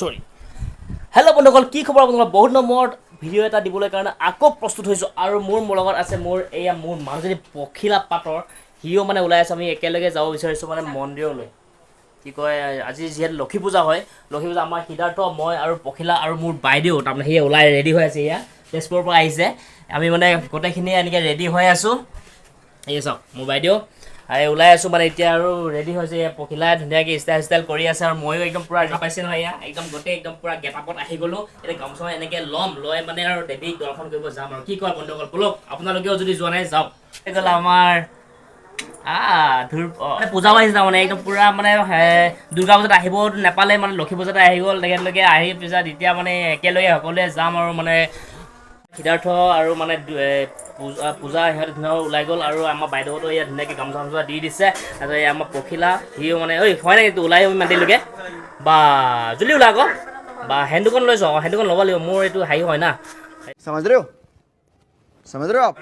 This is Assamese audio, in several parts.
চৰি, হেল্ল' বন্ধুসকল, কি খবৰ আপোনালোকৰ? বহুত দিনৰ মূৰত ভিডিঅ' এটা দিবলৈ কাৰণে আকৌ প্ৰস্তুত হৈছোঁ আৰু মোৰ লগত আছে মোৰ এয়া মোৰ মানুহজনী পখিলা পাটৰ। সিও মানে ওলাই আছে, আমি একেলগে যাব বিচাৰিছোঁ মানে মন্দিৰলৈ। কি কয়, আজি যিহেতু লক্ষী পূজা হয়, লক্ষী পূজা আমাৰ সিদ্ধাৰ্থ, মই আৰু পখিলা আৰু মোৰ বাইদেউ, তাৰমানে সি ওলাই ৰেডি হৈ আছে, এয়া তেজপুৰৰ পৰা আহিছে। আমি মানে গোটেইখিনিয়ে এনেকৈ ৰেডি হৈ আছোঁ। এই চাওক, মোৰ বাইদেউ, এই ওলাই আছোঁ মানে এতিয়া আৰু ৰেডি হৈছে। এয়া পখিলাই ধুনীয়াকৈ ষ্টাইল ষ্টাইল কৰি আছে আৰু ময়ো একদম পূৰা পাইছে নহয়, এয়া একদম গোটেই একদম পূৰা গেটআপত আহি গ'লোঁ। এতিয়া গামোচা এনেকৈ ল'ম, লৈ মানে আৰু দেৱীক দৰ্শন কৰিব যাম। আৰু কি কয় বন্ধুসকল, ব'লক, আপোনালোকেও যদি যোৱা নাই যাওক। এই গ'ল আমাৰ ধুৰ পূজাও আহিছে, তাৰমানে একদম পূৰা মানে দুৰ্গা পূজাত আহিব নাপালে, মানে লক্ষী পূজাতে আহি গ'ল তেখেতলোকে। আহি পিছত এতিয়া মানে একেলগে সকলোৱে যাম আৰু মানে সিদ্ধাৰ্থ আৰু মানে পূজা সিহঁতে ধুনীয়াকৈ ওলাই গ'ল আৰু আমাৰ বাইদেউহঁতো ইয়াত ধুনীয়াকৈ গামোচা চামোচা দি দিছে। তাৰপিছত এই আমাৰ পখিলা, সিও মানে ঐ হয় নাই ওলাই ইমান দেৰিলৈকে বা জুলি ওলা আকৌ বা হেণ্ডুকন লৈছ। অঁ, হেণ্ডুকন ল'ব লাগিব, মোৰ এইটো হেৰি হয় না। समझ रहे हो, समझ रहे हो आप?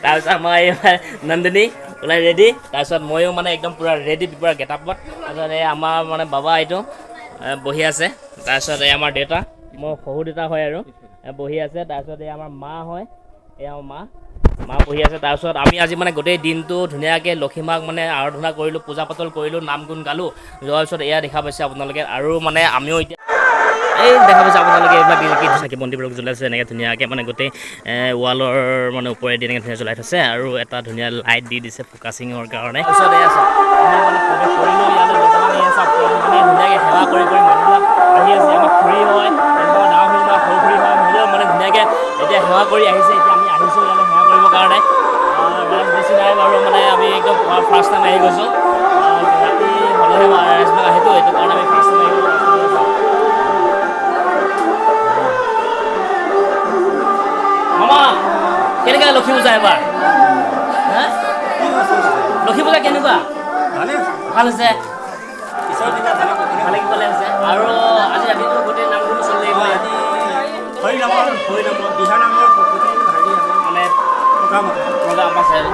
তাৰপিছত আমাৰ এই নন্দিনী ওলাই ৰেডি। তাৰপিছত ময়ো মানে একদম পূৰা ৰেডি, পূৰা গেটআপত। তাৰপিছত এই আমাৰ মানে বাবা এইটো বহি আছে। তাৰপিছত এই আমাৰ দেউতা, মোৰ শহুৰ দেউতা হয় আৰু বহি আছে। তাৰপিছত এই আমাৰ মা হয়, এই আমাৰ মা বহি আছে। তাৰপিছত আমি আজি মানে গোটেই দিনটো ধুনীয়াকৈ লক্ষী মাক মানে আৰাধনা কৰিলোঁ, পূজা পাতল কৰিলোঁ, নাম গুণ গালোঁ। যোৱাৰ পিছত এয়া দেখা পাইছে আপোনালোকে আৰু মানে আমিও এতিয়া এই দেখা পাইছে আপোনালোকে এইবিলাক কি চাকি বন্তিবিলাক জ্বলাইছে এনেকৈ ধুনীয়াকৈ, মানে গোটেই ৱালৰ মানে ওপৰেদি এনেকৈ ধুনীয়া জ্বলাই থৈছে আৰু এটা ধুনীয়া লাইট দি দিছে ফ'কাচিঙৰ কাৰণে। তাৰপিছত এয়া চাওক, আমি মানে প্ৰৱেশ কৰিলোঁ ইয়ালৈ। বৰ্তমান এয়া চাওক, মানে ধুনীয়াকৈ সেৱা কৰি কৰি মানুহবিলাক আহি আছে। আমাৰ খুৰী হয়, এনেকুৱা ডাঙৰ খুৰী নহয়, সৰু খুৰী হয়, হ'লেও মানে ধুনীয়াকৈ এতিয়া সেৱা কৰি আহিছে। এতিয়া আমি আহিছোঁ ইয়ালৈ সেৱা কৰিবৰ কাৰণে। ৰাইজ বেছি নাই বাৰু, মানে আমি একদম ফাৰ্ষ্ট টাইম আহি গৈছোঁ। ৰাতি হ'লেহে ৰাইজবিলাক আহেতো, সেইটো কাৰণে আমি ফাৰ্ষ্ট টাইম আহি গৈছোঁ। মামা, কেনেকুৱা লক্ষী পূজা এবাৰ? হা, লক্ষী পূজা কেনেকুৱা? ভাল হৈছে, ভালে ভালে হৈছে। আৰু আজি ৰাতিটো গোটেই নামগুণ চলি থাকিব মানে প্ৰগ্ৰাম আছে আজি,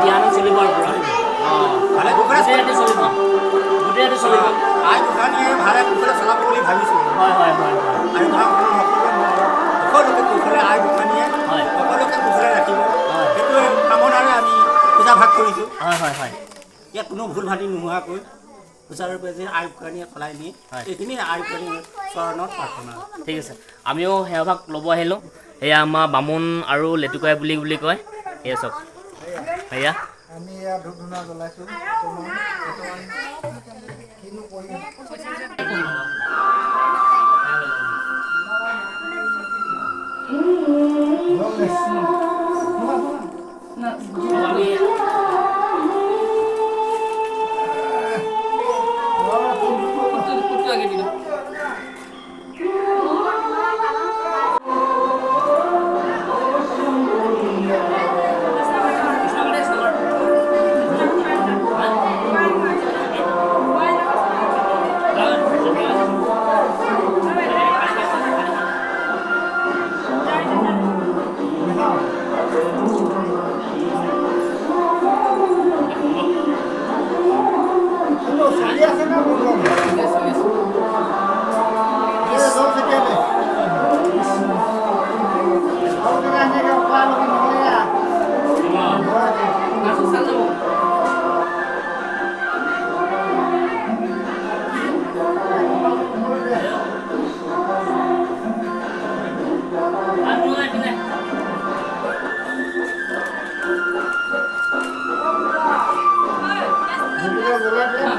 দিহানাম চলিব আৰু পূৰা। অঁ, গোটেই ৰাতি চলিব, গোটেই ৰাতি চলিব। হয় হয় হয় হয় হয় হয় হয়। ইয়াত কোনো ভুল ভাতি নোহোৱাকৈ সুচাৰুৰূপে যে আই গোসানীয়ে চলাই নিয়ে, এইখিনি আই গোসানীৰ চৰণত প্ৰাৰ্থনা। ঠিক আছে, আমিও সেৱাভাগ ল'ব আহিলোঁ। এয়া আমাৰ বামুণ আৰু লেটুকাই বুলি বুলি কয়। এয়া চাওক, এয়া আমি এয়া ধূপ ধূনা জ্বলাইছোঁ। বৰ্তমান কিনো কৰিম। আমি চলি আছে না বন্ধ? জল ছটিয়াই দে। আৰু তেনেকে সেনেকে উপায় ল'ব, নহ'লে জ্বলাই পেলাই।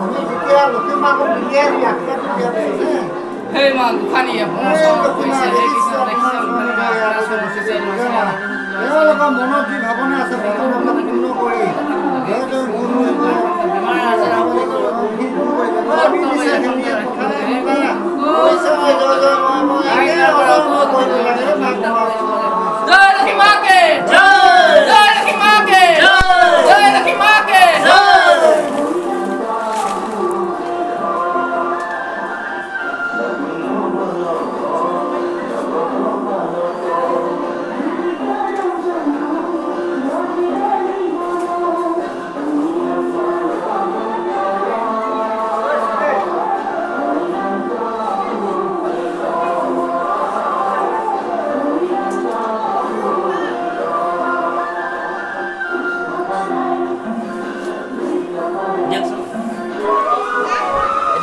আমি যেতিয়া লক্ষী মাকক উলিয়াই দিওঁ, আশীৰ্বাদ দিয়াৰ পিছতহে হে মা গোসানী, আপোনাৰ চৰণত পৰিছে। হে কৃষ্ণ, দেখিছে গোসানী মা, আপোনাৰ চৰণত পৰিছে। তেওঁলোকৰ মনত যি ভাৱনা আছে ভাৱনা পূৰ্ণ কৰি জয় জয় গুণ বেমাৰ আজাৰ জয় লক্ষী মাকে জয়, জয় লক্ষী মাকে জয়, জয় লক্ষী।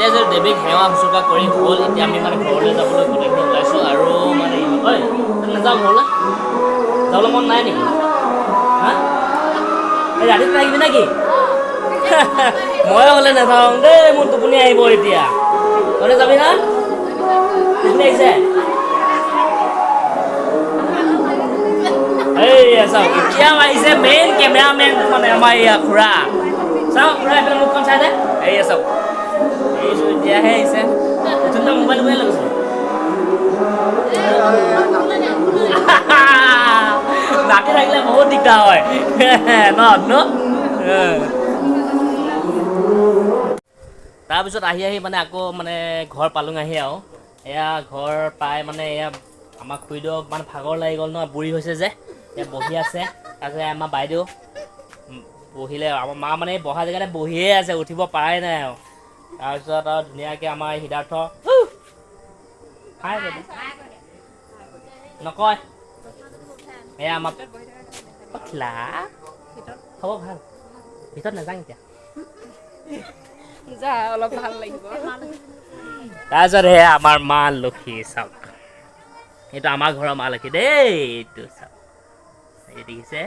এতিয়া যে দেৱীক সেৱা শুশ্ৰূষা কৰি হ'ল, এতিয়া আমি মানে ঘৰলৈ যাবলৈ গোটেইখিনি ওলাইছোঁ। আৰু মানে ঐ নাযাওঁ ঘৰলৈ, যাবলৈ মন নাই নেকি? হা, এই ৰাতিত থাকিবি নেকি? ময়ো হ'লে নাযাওঁ দেই, মোৰ টোপনি আহিব এতিয়া। তহঁতে যাবি না? টোপনি আহিছে? এইয়া চাওক, এতিয়া আহিছে মেইন কেমেৰামেনটো, মানে আমাৰ এইয়া খুৰা। চাওক খুৰা, এইফালে মুখখন চাই দে। এইয়া চাওক, এইটো এতিয়াহে আহিছে। নতুন মোবাইল কোনে লৈ গৈছে? ৰাতি থাকিলে বহুত দিগদাৰ হয় ন ন। তাৰপিছত আহি আহি মানে আকৌ মানে ঘৰ পালোঁ আহি। আৰু এয়া ঘৰ পাই মানে এয়া আমাৰ খুৰীদেউ মানে ভাগৰ লাগি গ'ল ন, বুঢ়ী হৈছে যে, এতিয়া বহি আছে। তাৰপিছত আমাৰ বাইদেউ বহিলে, আমাৰ মা মানে বহা জেগাতে বহিয়ে আছে, উঠিব পৰাই নাই আৰু। তাৰপিছত আৰু ধুনীয়াকৈ আমাৰ সিদ্ধাৰ্থ নকয়। এয়া আমাৰ পখিলা খবৰ ভাল, ভিতৰত নাযাওঁ এতিয়া। অলপ ভাল লাগিব। তাৰপিছত সেয়া আমাৰ মা লক্ষী চাওক, এইটো আমাৰ ঘৰৰ মা লক্ষী দেই, এইটো চাওক, এই দেখিছে।